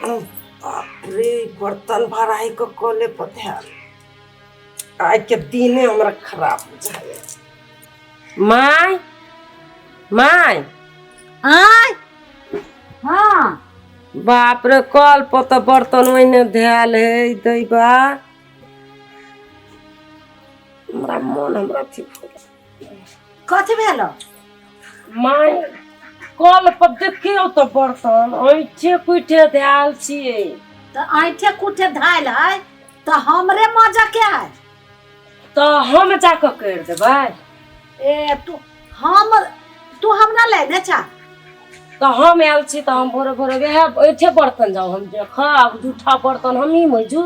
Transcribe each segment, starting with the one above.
बाप रे, बर्तन भराई के कले पर ध्यान। आइ के दिने हमरा खराब बुझाइए। माय, माय। आय, हाँ। बाप रे, कल पर तऽ बर्तन ओहिने धयल है। दैबा, हमरा मन हमरा अथी भऽ गेल। कथी भेल? माय, कल पर देखियौ तऽ बर्तन ऐठे कुठे धयल छियै। तऽ ऐठे कुठे धायल है तऽ हमरे मजा के है? तऽ हम जाकऽ करि देबै। ए, तू हम तू हमरा लेने छा। तऽ हम आयल छी तऽ हम भोरे भोरे वएह ऐठे बर्तन जाउ हम देखब। जूठा बर्तन हमही मजू?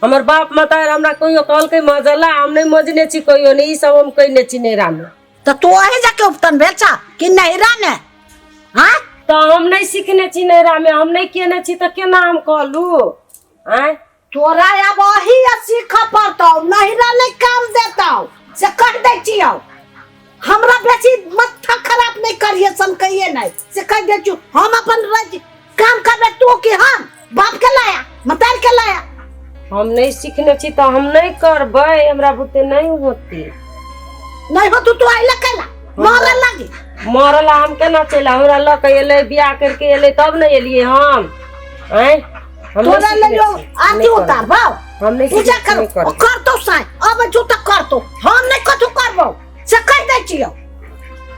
हमर बाप मतार हमरा कहियो कहलकै मजला? हम नहि मजने छी कहियो नहि। ई सब हम कयने छी नैहरामे। तऽ तू अही जाके उपतन भेल छा कि नैहरा मे? हाँ। तऽ हम नहि सिखने छी नैहरामे, हम नहि केने छी, तऽ केना हम कहलू आँय? तोरा आब अही सीख पड़तौ, नैहरा नहि काम देतौ से कह दै छियौ। हमरा बेसी माथा खराब नहि करिए, सनकैए नहि से कह दै छियौ। हम अपन रज काम करबै, तू कि हम बाप के लाया मतार के लाया? हम नहि सीखने छी तऽ हम नहि करबै, हमरा बुते नहि होते। नहीं हो तू आइला कैला मरे लागी? मरला हम केना चलि? हमरा लऽ के एलै, बियाह करके एलै तब ने एलियै हम। आँय, हम नहि तोरा सिखने ले लो छी, आरती नहि करबै। उतार बाप। हम नहि पूजा सिखने छी, करो। नहि करबै। करतो साई अब जो तक करतो, हम नहीं कथू करबो से कह दै छियौ।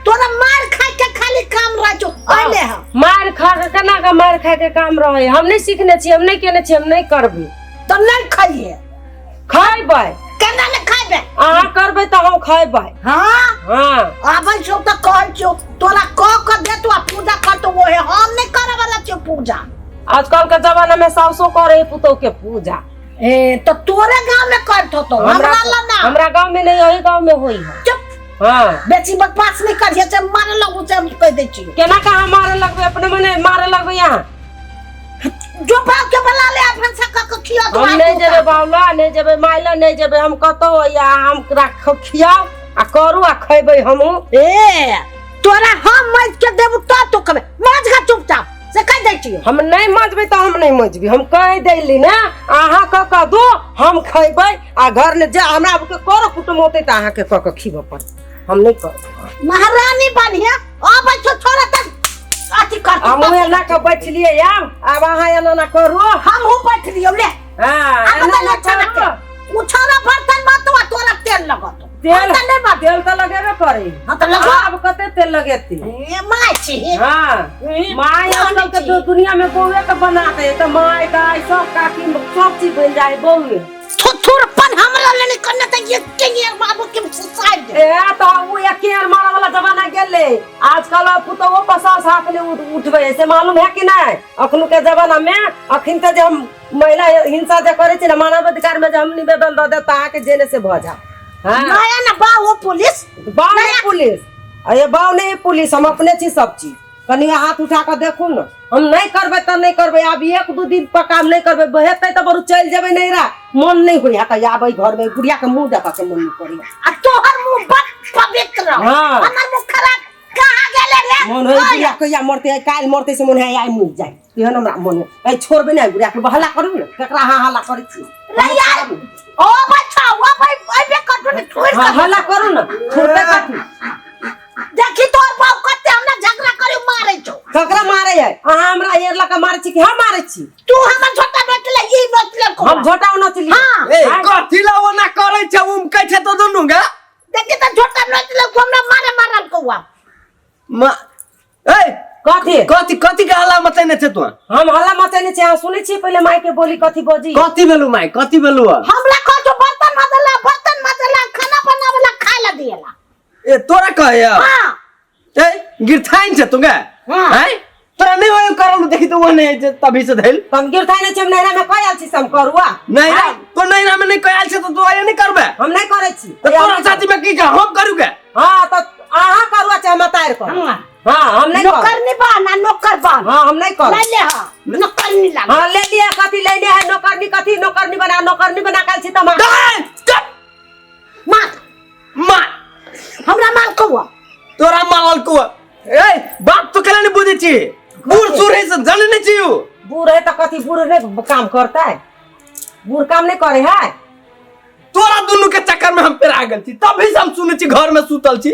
तोरा मार खाय के खाली काम रह जो अइले है। मार खा के केना के मार खाय के काम रहे? हम नहि सीखने छी, हम नहि केने छी, हम नहि करबै। तऽ नहीं खाइए। खैबै। केना ने खाइबे? अहाँ करबै तऽ हम खैबै। हाँ। हाँ। आबै छौ तऽ कहै छियौ, तोरा कह के देतो आ पूजा करतो ओहे, हम नहीं करे वाला छियौ पूजा। आजकल के जमाना में सासो करे है पुतोह के पूजा। ए, तऽ तोरे गाँव में करत होतो, हमरा ला ना। हमरा गाँव में नहीं, यही गाँव में होई है। चुप। हाँ। बेसी बकवास नहीं करिए से मारे लगू से हम कह दै छियौ। केना कहाँ मारे लगबै? अपने मने मारे लगबै यहाँ? जो बाप के बुला ले, अपन से कह के खिया दो। हम नहीं जेबै बाबला, नहीं जेबै माइला, नहीं जेबै हम कतौ। या हम राख खियाउ आ करू आ खैबै हमहूँ। ए, तोरा हम मज के देबू तो तू कहबे मज का चुपचाप से कह दै छियौ। हम नहीं मजबै तऽ हम नहीं मजबी, हम कह देली ने। अहाँ कह कह दो, हम खैबै आ घर ने जे हमरा के करो कुटुम होतै तऽ अहाँके कऽ के खिबऽ पड़त, हम नहीं करब। महारानी बनिया आबै छौ, छोड़ा तक अथी कर। हम एना कऽ बैठलियै, आब आब अहाँ एना ना करू। हमहूँ बैठलियौ ले। हाँ। आब एना बता ना छाना करू। के उछाना बर्तन मत आ तोरा तेल लगत। तेल हम तऽ नहि बाजब। तेल तऽ लगेबे करे। हाँ तऽ लगो। आब कते तेल लगेती? ए, my छी। हाँ। ए, my कौन आजकल के छी? दुनिया में बहुए के बना दे तऽ my दाय सब काकी सब चीज बन जाए बहुए। थुथुरपन हमरा लेने करने तऽ ये के ये बाबू के साइड दे। ए, तऽ उ एके आर मारे वाला जमाना गेलै। आजकल पुतोहो पर सास हाथ नहीं उठबै से मालूम है कि नहीं? अखनु के जमाना में अखन तऽ जे हम महिला हिंसा जे करै छी ने, मानवाधिकार में जे हम निवेदन दऽ देब तऽ अहाँके जेने से भऽ जायत। हाँ। नया ना बा वो पुलिस। बाउ नहीं पुलिस, अरे बाउ नहीं पुलिस, हम अपने छी सब चीज। कनि हाथ उठा कऽ देखू ने। हम नहीं करबै तऽ नहीं करबै। आब एक दू दिन पर काम नहीं करबै, हेतै तऽ बरू चलि जेबै नैहरा। मन नहीं होइया तऽ आबै घर में, बुढ़िया के मुंह देखऽ के मन नहीं करैया। आ तोहर मुंह बड़ पवित्र। हाँ। हमर मुंह खराब कहाँ गेले रे? मन होइ बुढ़िया कहिया मरतै, आइ काल्हि मरतै से मन है आइ मुँह जाय, तेहन हमरा मन है। आइ छोड़बै नहि बुढ़िया के। हल्ला करू ने, ककरा अहाँ हल्ला करै छी? रे यार, ओ बच्चा, ओ भाई अबे कटु ने छोड़। हाँ, हल्ला करू ने, छोड़बै कथी? देखी तोर बाप कते हमरा झगड़ा करे मारे छौ। ककरा मारे है? अहाँ हमरा एर लऽ कऽ मारे छी कि हम मारे छी? तू हमर झोटा नोचले, ई नोचले को। हम झोटा नोचलियै? हाँ। ए, कथी ला ओना करै छै, उमकै छै तो दुनू गे? देखी त झोटा नोचले को, हमरा मारे मारल कौआ। मा ए। कथी? कथी कथी के हल्ला मचैने छै तू? हम हल्ला मचैने छी? अहाँ सुनै छियै पहिले माय के बोली कथी बजी? कथी भेलू माय, कथी भेलू? हमरा कह जो बर्तन मजला, बर्तन मजला, खाना बनावेला, खाए ला दिएला। ए, तोरा कहै? हाँ। ए, गिरथाइन छै तू गे? हाँ। हैं, तोरा नहि होय करल, देखी तो ओहने छै तभी से धैल। हम गिरथाइ नहि छी, हम नैहरा में कह आयल छी से हम करुआ। नहीं, तो नैहरा में नहीं कहल छै तो तू आइए नहीं करबे? हम नहीं करै छी। तो तोरा साथी में की कह हम करू के? हाँ, तो अहाँ करुआ चाहे मतार करू। हाँ। हाँ, हम नहीं करब। नौकर नहीं बन आ नौकर बन। हाँ, हम नहीं करब। ले ले, हाँ, नौकर नहीं लागे। हाँ, ले लिया। कथी लेने है नौकरनी? कथी नौकरनी बना, नौकरनी बना कर छी तमा। दाइ, चुप। मार। मार। हमरा मार कौआ। तोरा मारल कौआ। ए, बात तो केना नहीं बुझै छी, बूढ़ सूढ़ है से जाने नहीं छी उ। बूढ़ है तऽ कथी बूढ़ नहि काम करतै? बूढ़ काम नहि करे है? तोरा दुनू के चक्कर में हम पेरा गेल छी, तभी से हम सुनै छी घर में सुतल छी,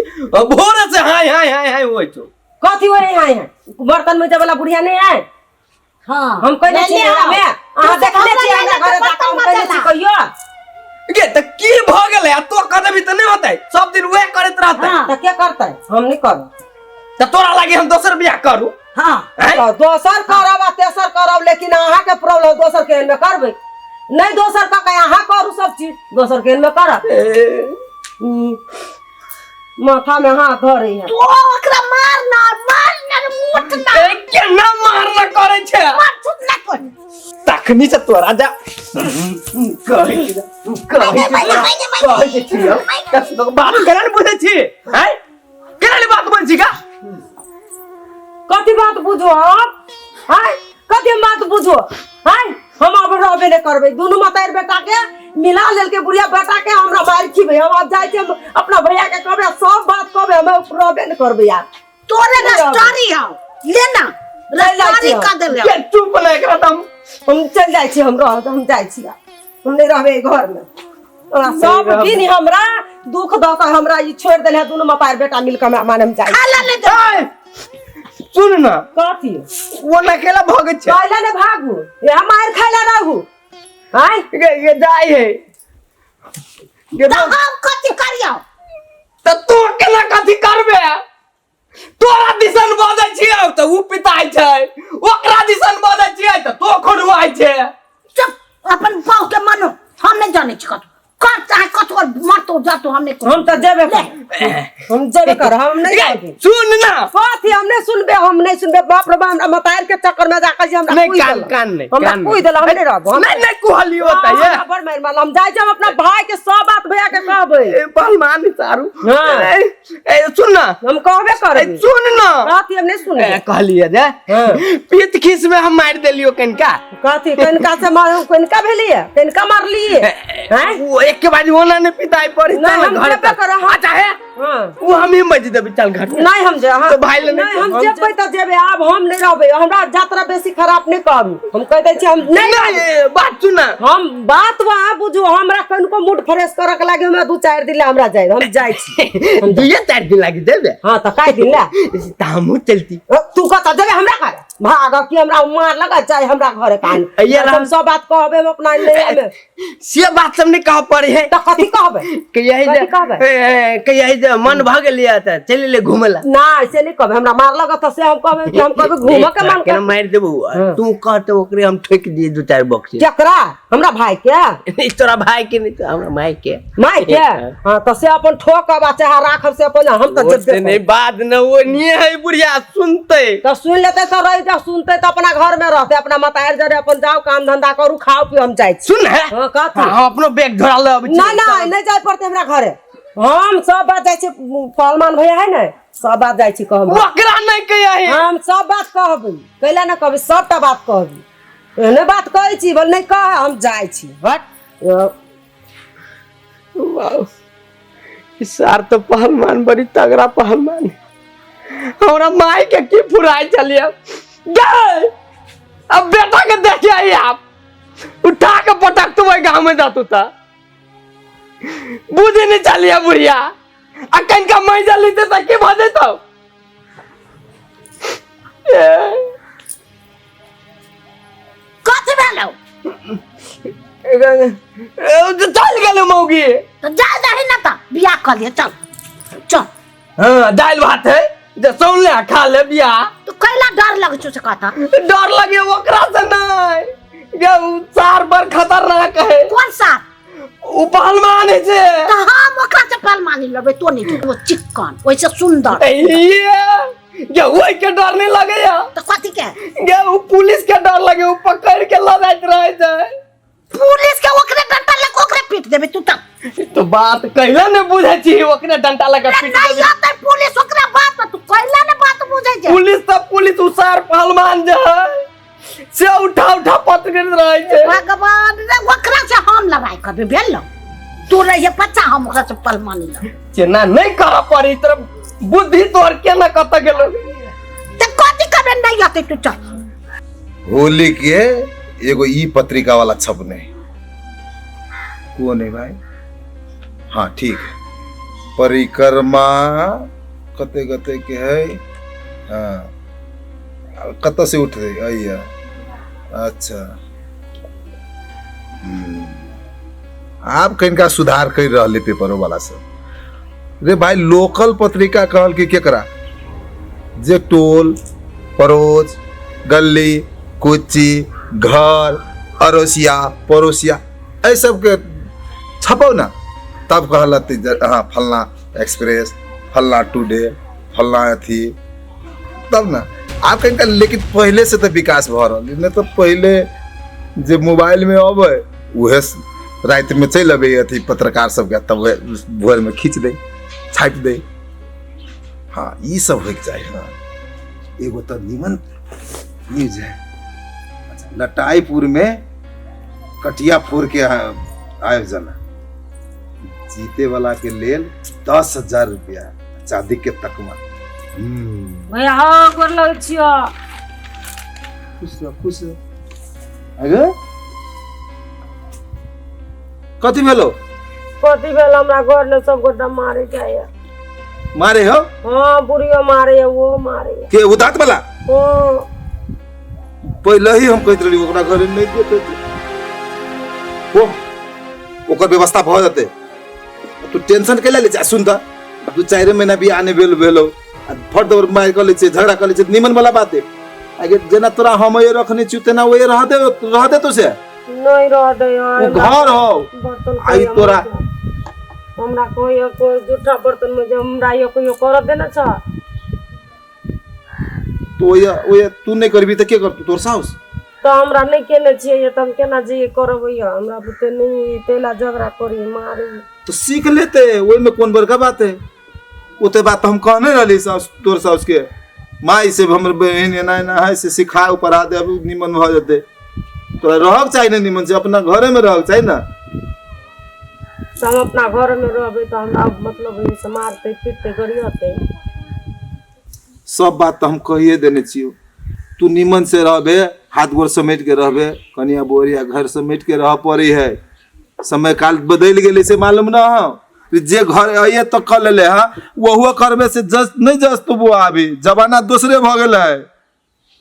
भोरे से हाय हाय हाय हाय होइ छौ। कथी होइ हाय हाय? बर्तन में वाला बुढ़िया नहीं है? हाँ। हम कहने छी ले नैहरा में, अहाँ तू सब देखने छी हमरा हमरा लए घरे तऽ जाके हम बर्तन कहने छी मजेला। कहियो। गे त की भ गेलै? आ तो कह देबी त नहीं होतै, सब दिन वएह करैत रहतै। हाँ। तऽ के करतै? हम नहीं करब। त तोरा लागी हम दोसर बियाह करू? हाँ। हैं? तऽ दोसर करब आ तेसर करब, लेकिन अहाँके प्रॉब्लम दोसर के एहनमे करबै नहि। दोसर कऽ के अहाँ करू सब चीज, दोसर के एहनमे करब। ए, माथा में हाथ धरे है। तू ओकरा मार ना, मार ना रे, मुठ ना। ए, केना मारना करै छै? मार छूट ना कर। तखनी से तोरा जा कहै छी, कहै छी तोरा, कहै छी हम। कस- बात केना ने बुझै छी? हैं? केना ने बात बुझै छी का? कथी बात बुझो हम? आय कथी बात बुझो? आय हम अब रहबे नहि करबै। दुनू मतारि बेटा के मिला लेलकै बुढ़िया बेटा के, हमरा मारि खिबै। हम आब जाइ छी, हम अपना भैया के कहबै आ सब बात कहबै। हम रहबे नहि करबै यार। तोरे रस्तारी हौ ले ना, चलि जाइ रस्तारी छी हम। कर देले। के चुप ने एकरा त हम हम चलि जाइ छी, हम रह हम जाइ छी, हम नहि रहबै एहि घरमे। ओकरा सब दिन हमरा दुख दऽ कऽ हमरा ई छोड़ि देले है दुनू मतारि बेटा मिल कऽ। हमरा माने हम जाइ छी। खाला ले दे। ए, सुन ना। कथी? वो नकेला भगै छै। पहिले ने भागू, यहाँ मारि खाय ला रहू। आय गे गे जाइ है गे। तऽ हम कथी करियौ? त तू केना कथी करबे? तोरा दिसन बजै छियै तऽ उ पिताइ छै, ओकरा दिसन बजै छियै तऽ तो खोड़ुआइ छै। चुप, अपन बाप के मानो। हम नहीं जाने छी कथू कर, चाहे कथू और मरतो जातो, हम नहीं। हम तऽ जेबे कर, हम जेबे कर, हम नहीं गे, जाबे। सुन ना। कथी हम नहीं सुनबे? हम नहीं सुनबे। बाप रे बाप, हमरा मतार के चक्कर में जाकर जे हमरा नहीं, कुई कान देलक। कान नहीं, हमरा कान कुई देलक, हम नहीं रहब हम। नहीं नहीं कहलियो त ये हमरा बड़ मारि मारल। हम जाइ छी, हम अपना भाई के सब बात भैया के कहबै। ए, पहलवान सारू। हाँ। ए, ए, सुन ना। हम कहबे ए, करबै। सुन ना। कथी हम नहीं सुनबे? ए, कहलिए जे हाँ। पीत खीस में हम मारि देलियो कनिका। कथी कनिका से मार? कनिका भेलिए? कनिका मारलिए हैं? वो एक के बाद ओना नहीं पिताई पड़ी। नहीं, चल हम घर जेबे तक। करब, हम- अच्छा है। हाँ। वो हम ही मज देबै, चल घर। नहीं हम जे हाँ। तो भाई ले नहीं हम हम जेबै तऽ जेबै, आब हम नहीं रहबै। हमरा यात्रा बेसी खराब नहीं करू, हम कह दै छी हम नहीं। नहीं, बात सुन ना। हम बात वहाँ बुझू, हमरा कनिको मूड फ्रेश करऽ के लागे हमरा 2-4 दिन ला हमरा जाय, हम जाइ छी। दुइये चारि दिन लागी देबे। हाँ तऽ काय दिन ला? तऽ हमहूँ चलती। तू कतऽ जेबे? हमरा घर भाग की हमरा मार लगा जाय हमरा घरे कान। ये रहा- हम सब बात कहबै हम अपना नहीं हमे। से बात सब नहीं कह पड़े है। तऽ कथी कहबै? कि यही जे कथी कहबै? ए, कि यही जे मन भऽ गेलियै तऽ चलि एलियै घूमे ला। ना, से नहीं कहबै। हमरा मार लगत तऽ से हम कहबै कि हम कहबै घूमऽ के मन केना कर। मारि देबौ? हाँ। तू कह तऽ ओकरे हम ठोकि दिए दू चारि बक्सी। केकरा? हमरा भाई के? नहीं, तोरा भाई के नहीं, तो हमरा माय के। माय के? हाँ तऽ से अपन ठोकब आ चाहे राखब से अपन, हम तऽ ओते जेबे नहीं करब। बाद न वो नहीं है, बुढ़िया सुनते। तऽ सुनि लेतै तऽ रहि जाउ, सुनतै तऽ अपना घर में रहतै अपना मतारि जरे। अपन जाउ, काम धंधा करू, खाउ पिउ, हम जाइ छी। सुन है। हाँ, कथी? हाँ, अपनो बैग धरा ले अबै छी। ना ना, नहि जाय पड़तै हमरा घरे। हम सब बात जाइ छी, पहलवान भैया है ने, सब बात जाइ छी कहब। ओकरा नहीं कहिया है। हम सब बात कहबै, कैला ने कहबै? सबटा बात कहबै। एहने बात कहै छी, बोल नहि कह, हम जाइ छी। हट। वाह, ई सार तो पहलवान बड़ी तगड़ा पहलवान है। हमरा माई के की फुराई चलिए गए, अब बेटा के देखे आई आप उठा के पटक तो वही गांव में जातू था, बुझे नहीं चलिए बुढ़िया। आ कनिका मई जली ते की भऽ जेतौ? ए, कथी भेलौ? चल गेलै मौगी। तऽ जा दही ना, तऽ बियाह कऽ लिअ, चल चल। हाँ, दालि भात है जे सौन ले खा ले बियाह। तो कैला डर लगै छौ से कहता? डर लगे ओकरा से नहीं गे, उ सार बड़ खतरनाक है। कोन सार? उ पहलवान है से। तऽ हम ओकरा से पहलवानी लेबै, तो नहीं ओ चिक्कन ओइसे सुंदर। ये गे, ओहि के डर नहीं लगे या? तऽ कथी के? गे, उ पुलिस के डर लगे, उ पकड़ के ल जाइत रहे छै। पुलिस के ओकरे डंडा लग ओकरे पीट देबै तू तऽ। तो बात कैला ने बुझै छी? ओकरे डंडा लगा पीट नहीं देबै। अतै पुलिस ओकरा बात पर, तू कैला ने बात बुझै छै? पुलिस तऽ पुलिस, उ सार पहलवान जे है से उठा उठा पकड़ैत रहै छै। भगवान रे, ओकरा से हम लड़ाई करबै भेल न? तू रहिए बच्चा, हम ओकरा से पहलवानी लड़बै। केना नहीं करऽ पड़ी, तोरा बुद्धि तोहर केना कतऽ गेलो? तऽ कथी करबै? नहीं अतै, तू चल। होली के एगो ई पत्रिका वाला छपने कोन है भाई हाँ ठीक है परिक्रमा कते कते के है हाँ कतऽ से उठतै अइया अच्छा हम्म। आब कनिका सुधार करि रहलै पेपरो वाला सब रे भाई लोकल पत्रिका कहल कि केकरा जे टोल पड़ोस गली कुची घर अड़ोसिया पड़ोसिया एहि सबके छपौ ने तब कहलत जे हाँ फल्लाँ एक्सप्रेस फल्लाँ टुडे फल्लाँ अथी तब ने आब कनिका लेकिन पहिले से तऽ विकास भऽ रहल नहि तऽ पहिले जे मोबाइलमे अबै उहे रातिमे चलि अबै अथी पत्रकार सबके तब उहे भोरमे खींच दै छापि दै हाँ ई सब होइके चाही हाँ एगो तऽ नीमन न्यूज है अच्छा लटाईपुरमे कटिया फोड़ के आयोजन है जीते वाला के लेल 10,000 रुपया चांदी के तकमा भैया हो गोर लगै छियो खुश रह खुश रह अगे कथी भेलो कथी भेल हमरा घर ने सब गोटा मारे जाइए मारे हो हाँ बुढ़ियो मारे है वो मारे है के उदात वाला हाँ पहिले ही हम कहैत रहली ओकरा घरे नहि जेतै ओ ओकर व्यवस्था भऽ जेतै तू टेंशन कैला लै छै सुन तऽ दू चारि महीना बियाह नहि भेल भेलो आ फट दौड़ मारि कऽ लै छै झगड़ा कऽ लै छै निमन वाला बात है आगे जेना तोरा हम ये रखने छियौ तेना ओए रह दे रह दे तो से नहीं रह दे ओ घर हो बर्तन आई तोरा हमरा कोई कोई जूठा बर्तन में जे हमरा ये कोई कर देने छ तो ओए ओए तू नहि करबी तऽ के करतौ तोर साउस तऽ हमरा नहि केने छियै तऽ हम केना जइयै करबै हमरा बुते नहि तेला झगड़ा करी मारी तो सीख लेते ओहिमे कोन बड़का बात है ओते बात हम कहने रहली साउस तोर साउस के माय से हमर बहन एना एना है से सिखा पढ़ा दे अब निमन भऽ जेतै तोरा रहक चाही ने निमन से अपना घरे में रहक चाही ने तऽ हम अपना घरमे रहबै तऽ हमरा मतलब से मारतै पीटतै गरियतै सब बात तऽ हम कहिए देने छियौ तू निमन से रहबे हाथ गोर समेट के रहबे कनिया बोरिया घर समेट के रह पड़े है समय काल बदलि गेलै से मालूम न हो जे घर अइए तो कर लेले हँ वहुओ करबे से जस नहीं जस तो बुआ अभी जमाना दोसरे भऽ गेल है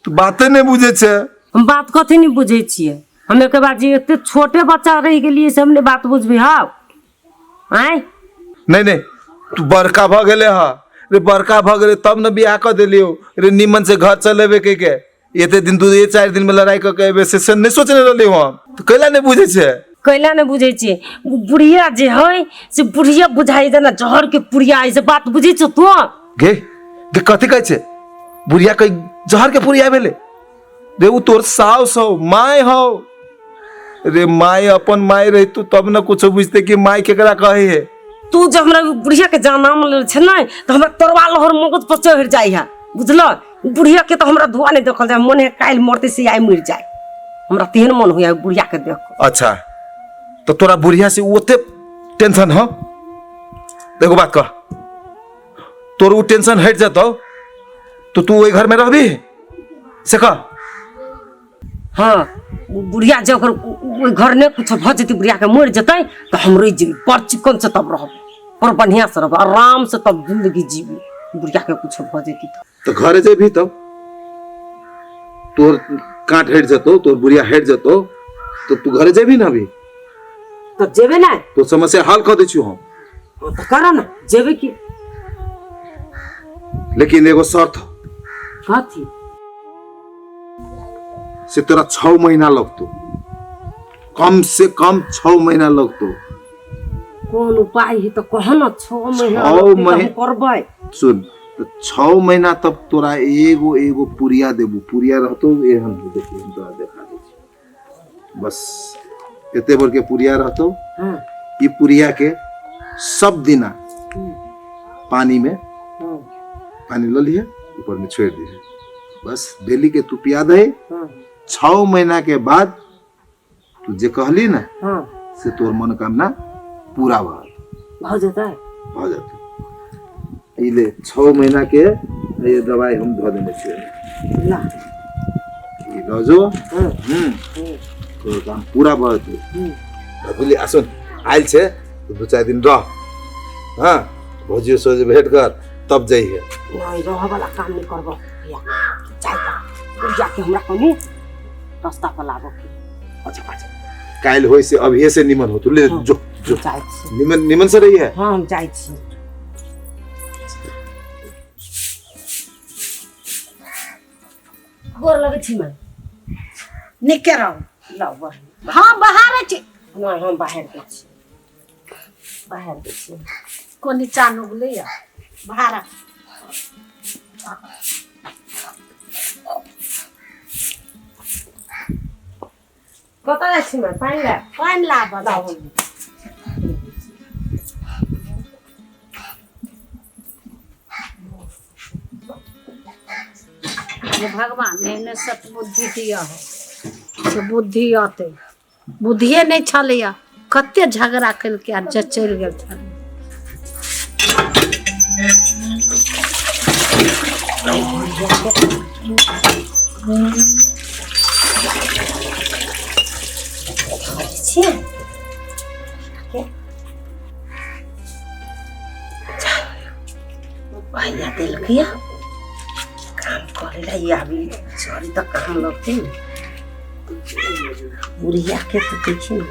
तू बाते नहीं बुझे छै हम बात कथी नहि बुझै छियै हम एक बार जे एते छोटे बच्चा रहि गेलियै से हम नहि बात बुझबै हौ आँय नहीं नहीं तू बड़का भऽ गेले हँ रे बड़का भऽ गेले तब ने बियाह कऽ देलियौ रे निमन से घर चलेबे के के एते दिन दू चारि दिन में लड़ाई कऽ के एबे से से नहीं सोचने रहली हम तऽ कैला नहीं बुझे छै कैला नहि बुझै छियै ओ बुढ़िया जे है से बुढ़िया बुझाइ जेना जहर के पुड़िया है से बात बुझै छौ तू गे गे कथी कहै छै बुढ़िया कहीं जहर के पुड़िया भेलै रे उ तोर साउस हौ my हौ रे my अपन माय रहितु तब न कुछो बुझते कि माय केकरा कहे है तू जब हमरा बुढ़िया के जान नाम लेल छै ने तऽ हमरा तोरवा लहर मगज पर चढ़ि जाइ है बुझल बुढ़िया के तऽ हमरा धुआ नहि देखल जाय मन है काल्हि मरते से आइ मरि जाय हमरा तेहन मन होइया बुढ़िया के देख कऽ। अच्छा तो तोरा बुढ़िया से ओते टेंशन हो एगो बात कह तोर उ टेंशन हट जतौ तो तू ओहि घर में रहबी से कह हाँ उ बुढ़िया जे ओकर ओहि घर नहि कुछो भऽ जेतै बुढ़िया के मरि जेतै तऽ हम रहि जेबै बड़ चिकन से तब रहब बड़ बढ़िआँ से रहब आराम से तब जिंदगी जीबी बुढ़िया के कुछो भऽ जेतै तऽ तो घरे जेबही तब तोर कांट हट जतो तोर बुढ़िया हट जतो तो तू घरे जेबही ना अभी तऽ जेबै ने तो समस्या हल कऽ दै छियौ हम हाँ, तऽ करऽ ने जेबै की लेकिन एगो शर्त हौ कथी से तोरा 6 महीना लगतो कम से कम 6 महीना लगतो कोन उपाय है तऽ कह ने 6 महीना छओ लगतै तऽ हम मही- करबै सुन तो 6 महीना तक तोरा एगो एगो पुरिया देबू पुरिया रहतो एहन देखी हम तोरा देखा दै छी बस एते बड़ के पुरिया रहतो हाँ ई पुरिया के सब दिना पानी में हाँ पानी ल लिहे ऊपर में छोड़ दिहे बस डेली के तू पिया दे हाँ 6 महीना के बाद तू जे कहली ना हाँ से तोर मनोकामना पूरा भऽ भऽ जेतै भऽ जेतै ई ले 6 महीना के ये दवाई हम धऽ देने छियै ला ई ल रह जो। तोर काम पूरा भऽ जेतौ। बुझली? आ सुन, आयल छै तऽ 2-4 दिन रह, हाँ, भौजियो से जे भेंट कर तब जइहे। नहीं, रह वाला काम नहीं करबो भैया, जाय का जाके हमरा कनी रास्ता पर लाबो के। अच्छा अच्छा, काल्हि होय से अभिये से निमन हो तू, ले हाँ। जो जो जाइ छी। निमन निमन से रही है। हाँ, हम जाइ छी। गोर लगै छी माय। नीके रहू। लाउ बहिन। हाँ, बाहर छी। नहीं, हम बाहर के छी, बाहर के छी। कोनी चान उगलै या बाहर। कतऽ जाइ छी माय? पानि लाब। पानि लाबऽ जाइ लाउ। छी। हे भगवान, एहने सतबुद्धि दिअ हो से बुद्धि अतै। बुद्धिए नहि छलैया, कते झगड़ा केलकै आ जे चलि गेल छलै। छियै भैया देलकै काम करे ला, ई अभी सॉरी तऽ काम लगतै ने बुढ़िया के, तऽ देखी ने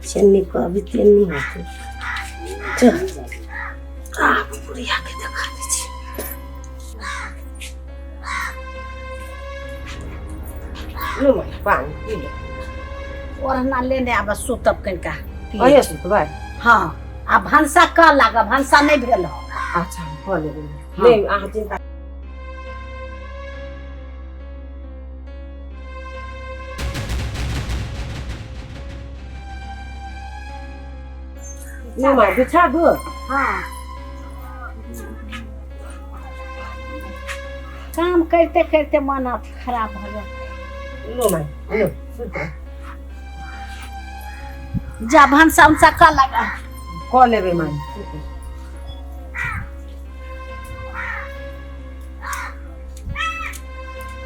चेन्नी को अभी तेन्नी होतै। चल, आब बुढ़िया के देखा दै छी। लो माय, पानी पी लो। ओढ़ना लेने आब, सुतब कनिका। अहिए सुतबै? हाँ, आ भनसा कऽ लागब, भनसा नहि भेल हो। अच्छा, हम कऽ लेबै। नहि, अहाँ चिन्ता नहि। माय, बिछा दू। हाँ, काम करिते करिते मन अथी खराब भऽ गेल। लो माय, लो, सुत रह। जा, भनसा उनसा कऽ लागब। कऽ लेबै माय।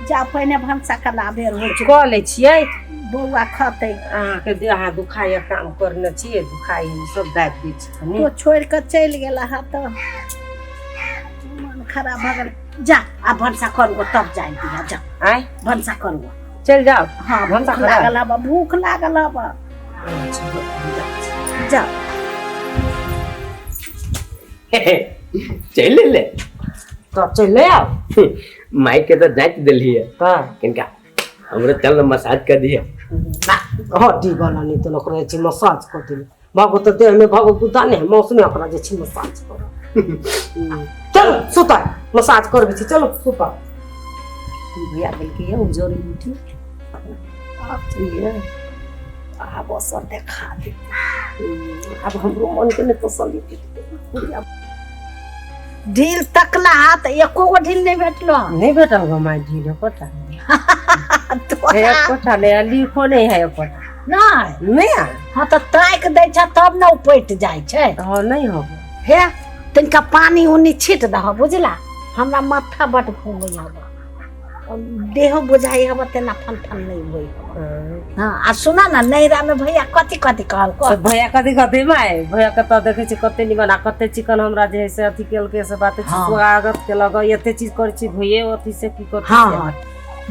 जा, पहिने भनसा कऽ ला, बेर होइ छै। कऽ लै छियै। बौआ खतै। अहाँके देह हाथ दुखाइए, काम करने छियै, दुखाइ सब दाबि दै छी कनि। तो छोड़ि कऽ चलि गेल हा तऽ मन खराब भऽ गेल। जा, आ भनसा करबो तब जाय दिहा, जा। आँय? भनसा करबो। चलि जाउ? हाँ। भनसा भूख करा? लागल हबा, भूख लागल हबा। अच्छा, हम जाइ छी। जा। चलि ले। तब चलि आउ। माई के तो जाँच देलियै। तऽ किनका हमरो चल न मसाज कर दिए। हड्डी वाला नहि तऽ ओकरा जे छै मसाज कऽ देली। भगो तऽ देहमे भगो गुद्दा नहि है, मौसमे ओकरा जे छै मसाज कर। चलो सुता, मसाज करबै छी, चलो सुता। भैया देलकै यौ जड़ी बूटी। आब ये आब असर देखा दे। आब हमरो मनके नहि तसल्ली भेटतै। ढील तकला तऽ एको गो ढील नहि भेटलो। नहि भेटल गो माय ढील एकोटा। तोरा एकोटा नहि, लिखो नहि है एकोटा। नहि? नहि। हाँ, तऽ ताकि दै छ तब ने उपटि जाइ छै। हाँ, नहि हो। हे, तनिका पानी उनी छीट दह, बुझला? हमरा माथा बड घूमै हब, देहो बुझाइ हब तेना फन फन नहि होइ हब। हाँ, आ सुना ने, नैरा में भैया कथी कथी कहलको? तऽ भैया कथी कथी माय? भैया के तऽ देखै छी कते निमन आ कते चिकन हमरा जे है से अथी केलकै से बात। स्वागत केलक, एते चीज करै छी भैये अथी से की कथी हाँ से। हाँ,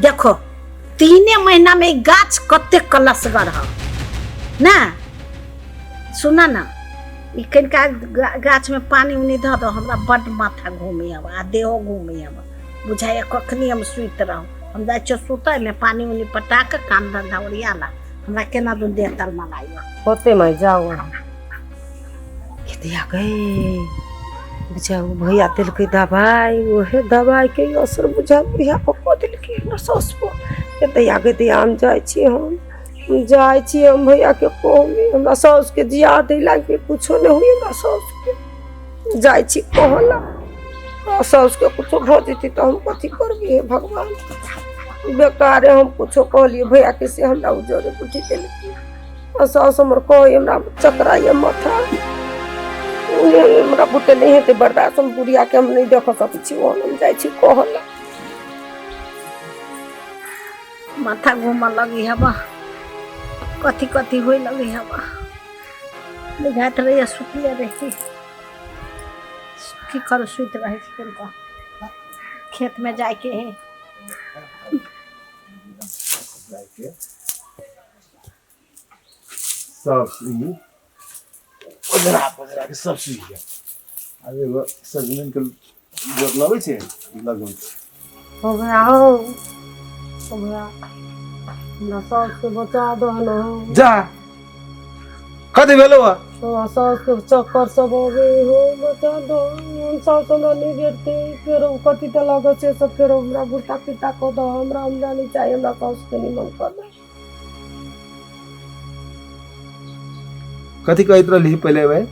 देखो 3 महीना में ई गाछ कते कलसगर ह ना। सुना ना, ई कनिका गाछ में पानी उनी धऽ दो। हमरा बड माथा घूमे हब आ देहो घूमे हब, बुझाइए कखनी हम सुति रहू। हम जाइ छियै सुतै ले, पानी उनी पटा कऽ काम धंधा ओरिया ला। हमरा केना दू देह तलमलाइए। होते माय, जाओ। खेतिया गए बुझाउ, भैया देलकै दबाइ, ओहे दबाइ के असर बुझा बुढ़िया पर कऽ देलकै हमरा साउस पर। दैया गे दैया, हम जाइ छी, हम जाइ छी, हम भैया के कहबै हमरा साउस के जिया दै लागे, कुछो नहि होई हमरा साउस के। जाइ छी कहला, हमरा साउस के कुछो भऽ जेतै तऽ हम कथी करबै? हे भगवान, बेकारे हम कुछो कहलियै भैया के, से हमरा ओ जड़े बूटी देलकै आ साउस हमर कहै हमरा चकराइए माथा। हमरा बुते नहि हेतै बर्दाश्त, हम बुढ़िया के हम नहि देख सकै छी ओहन। हम जाइ छी कहला। माथा घूमऽ लगी हबा, कथी कथी होय लगी हबा। बुझाइत रहैए सुतले रही, की करू, सुति रहै छी। कनिका खेतमे जाइके है। सब सुई ओझरा पजरा के सब सुई गेल। आब एगो सजमनि के गोर लबै छै, लगबै छै। हो गया हो, हो गया। हमरा साउस के बचा दो न। जा, कथी भेलो? हमरा साउस के चक्कर सब अबै हो, बचा दो। हम साउस हमरा नहीं भेटते फेर, कथी तऽ लगै छै सब। फेर हमरा भुरता फिरता कऽ दो हमरा। हमरा नहीं चाही, हमरा साउस के निमन कऽ दो। कथी कहैत रहली पहिले भाई?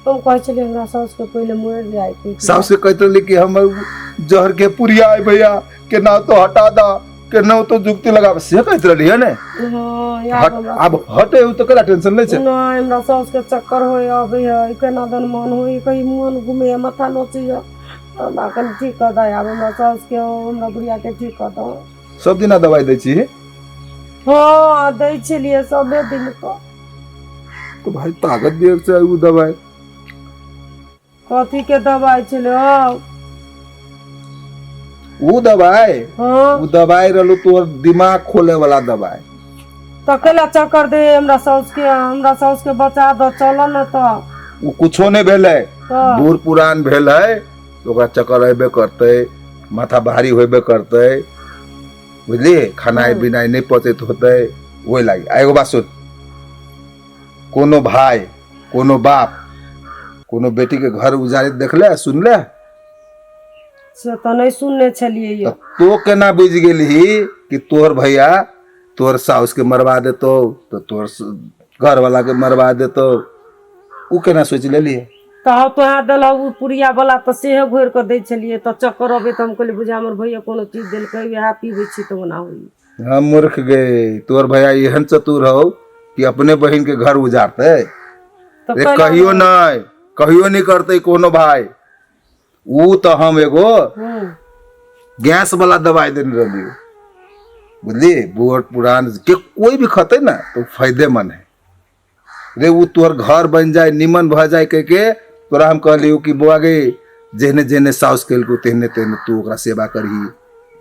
हम कहै छलियै हमरा साउस के पहिले मरि जाइ के। साउस के कहैत रहली कि हमर जहर के पुरिया है भैया, केना तो हटा दा, केना तो जुगती लगा, से कहैत रहली है ने? हाँ, याद। हट। हमरा आब हटे तो केला टेंशन नहीं छै। नहि, हमरा साउस के चक्कर होय अबै है, केना दन मन होय, कहीं मन घुमे, माथा नोचै। हमरा कनि ठीक कऽ दे आब हमरा साउस के, हमरा बुढ़िया के ठीक कऽ दो। सब दिना दवाई दै छी? हँ, दै छलियै सबे दिन कऽ। तो भाई ताकत दिए छै उ दवाई। कथी के दवाई छलै हौ? उ दवाई। हँ। उ दवाई रहलो तोहर दिमाग खोले वाला दवाई। तऽ कैला चक्कर दे हमरा साउस के? हमरा साउस के बचा दो, चल न तऽ। उ कुछो नहीं भेलै। तऽ बूढ़ पुरान भेलै तऽ ओकरा चक्कर अयबे करतै, माथा भारी होबे करतै, बुझलियै? खानाइ पिनाइ नहि पचैत होतै, ओहि लागि। आ एगो बात सुन, कोनो भाय, कोनो बाप कोनो बेटी के घर उजाड़ैत देखले, सुनले? से तऽ नहि सुनने छलियै तऽ यौ। तो केना बुझि गेलही कि तोहर भैया तोहर साउस के मरवा देतौ, तऽ तोहर घरवाला के मरवा देतौ? उ केना सोचि लेलियै? तऽ तोहा देलहु ओ पुड़िया वाला, तऽ सेहे घोरि कऽ दै छलियै तऽ चक्कर अबै, तऽ हम कहलियै बुझा हमर भैया कोनो चीज देलकै, वएह पीबै छी तऽ ओना होइए। हम मूर्ख गे, तोहर भैया एहन चतुर हौ कि अपने बहिन के घर उजाड़तै? तऽ रे कैला? कहियो नहि, कहियो नहि करतै कोनो भाई। उ तऽ हम एगो गैस वाला दवाई देने रहलियै, बुझली? बूढ़ पुरान के कोई भी खतै ने तो फायदेमंद है रे। उ तोहर घर बन जाए, निमन भऽ जाए कह के तोरा हम कहलियौ कि बौआ गे, जेहने जेहने साउस केलको तेहने तेहने तू ओकरा सेवा करही,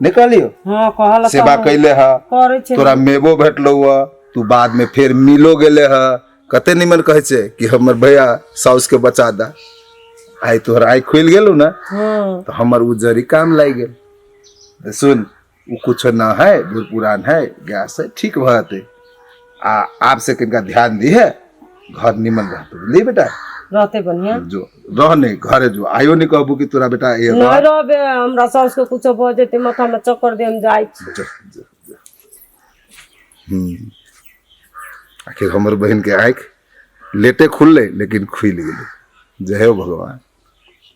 नहि कहलियौ? हँ, कहल। सेवा कैले ह। करै छै। तोरा मेबो भेटलौ ह, तू बाद में फेर मिलो गेले ह। कते निमन कहै छै कि हमर भैया साउस के बचा दा। आइ तोहर आँखि खुलि गेलौ ने? हँ। तऽ हमर उ जरी काम लागि गेल। तऽ सुन, उ कुछो न है, बूढ़ पुरान है, गैस है, ठीक भऽ जेतै। आ आब से कनिका ध्यान दिहे, घर निमन रहतौ, बुझलियै बेटा? रहते बढ़िया। जो रह नहीं घरे, जो आयो नहीं कहबू कि तोरा बेटा ये नहि रहबे, हमरा साउस के कुछो भऽ जेतै, माथा में चक्कर दे, हम जाइ छी। जो, जो, जो। आखिर हमर बहन के आँखि लेटे खुललै लेकिन खुलि गेलै। जय हो भगवान।